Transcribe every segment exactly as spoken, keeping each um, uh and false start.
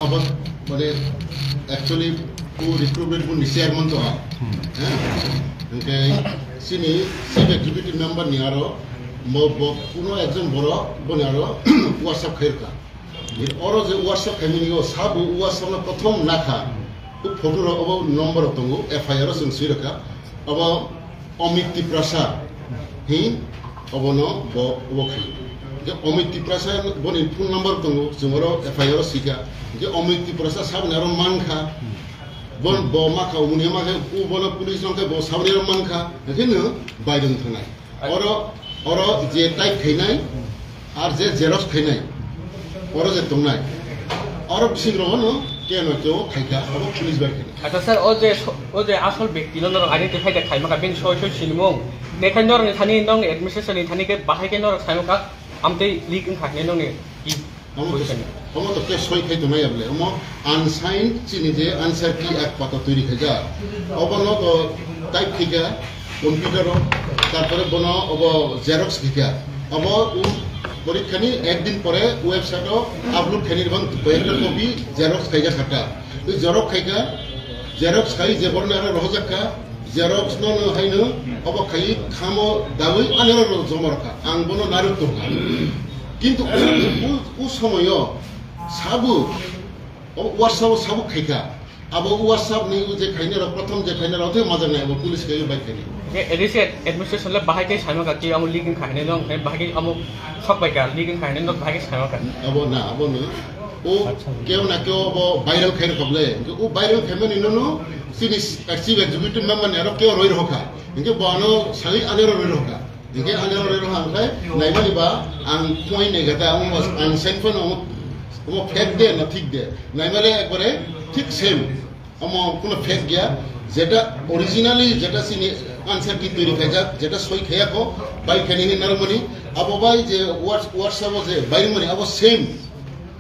Mane actually o recruitment board ni chairman to ha. Hwnkhe chini chief executive member ni aro mo bo kuno ekjon borok boni aro WhatsApp khairka. Oro je WhatsApp khaimani o sabo WhatsApp no prothom nakha. O photo ro obo number tongo, F I R o chwng swi rwkha. Obo Amit Tiprasa hi obono bo obo khai. Je Amit Tiprasa boni phone number tongo, chwng oro F I R o swikha. Je Amit Tiprasa saboni aro mankha. Bon bo makha umuni makha u bono police rong khe bo saboni aro mankha. Haikhe no baidong thanai. Oro, oro je type khainai, ar je xerox khainai, oro je tongnai, oro bising rogo no keno keo khaikha, oro police bai khainai. Acha sir, o je so-, o je asol bekti no norok identify de khaimaka, bini soi soi sinimung. Nekhai norok ni thani nong administration ni thani ke bahai ke norok saimaka, amtei leak wngkha hinwi nongni ki Omo to, omo to ke soi khai tongnai ya bole. Omo unsigned chini je answer key ek pata turi khaijak. Obo no to type khaikha computer o, tarpore bono obo xerox khaikha. Obo u porikha ni ek din pore website o upload khaini bang koyekta copy xerox khaijak kha. Tei xerox khaikha, xerox khai je borno aro rohojak kha, xerox no no haino obo khai khamo dawi anero ro joma rokha. Ang bono narwk tongkha. Kintu u, u, u somoyo sabu o WhatsApp o sabu khaikha. Abo WhatsApp ni u je khaina rok, prothom je khaina rok, thai majak nai abo police khai bai khaini. Je A D C administration le bahai khe saima ka ki amo leak wngkha hinwi nong, bahai khe amo sok bai ka, leak wngkha hinwi nong bahai khe saima ka. Abo na, abo no. O keo na keo abo viral khai rokha bole. O viral khaimani no no, chini chief executive member ni aro keo roi rokha. Hinkhe bo ano sali anero roi rokha. Hinkhe anero roi rokha, hinkhe naimani ba ang point nai gata, ang, ang same phone, ang, ang fake de na thik de. Naimale ekbare thik same. Omo kuno fake gaya, jeta originally jeta chini answer key turi khaijak, jeta soi khaya ko, bai khani hinwi narwkmani, abo bai je Whats-, WhatsApp o je bai mani, abo same.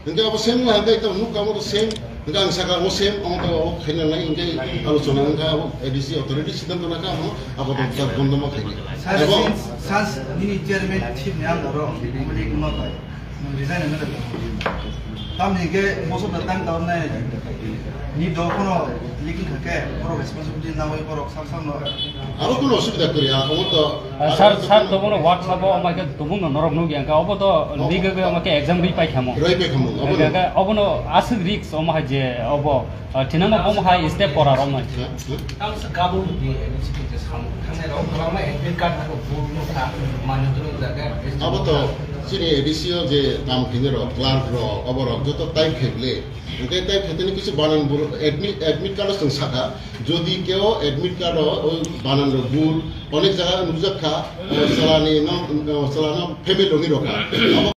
Hinkhe abo same wngkha, hinkhe ito nuk abo same, hinkhe ang saka abo same, omo to abo khaina nai, hinkhe alochona wngkha abo A D C authority siddhanto nakha, abo, abo to bondo ma khaini. Sir, abo since, since nini chairman chief ni under o, muli kuma bai. Resign and another. Tamni ke most of the time down na ni do kono leaking khake, borok responsibility na hoi borok sam sam no. Abo kono osubida kori, a, omo to, Ah, sir, sir, to bono WhatsApp o amai ke to bono norok nugya ka, obo to league ke amai ke exam ri pai khamo. Rai pai khamo, obo no. Ka, obo no aswk risk omo hai je, obo, ah, thinama omo hai step pora rom hai. Tamo se gabo di, ni sikit je sam, khanai rok, khalangma admit card ko bul no ka, mani dulu jaga. Abo to, chini A D C o je kam khainai rok, clerk rok, obo rok, joto type khaibole. Hwnkhe type khaitani kisa banan bul, admit, admit card o chwng sakha. Jodi keo admit card o o banan rok bul, onek jaga nukjak kha, o chalani no, o chalano family rok ni rokha. Abo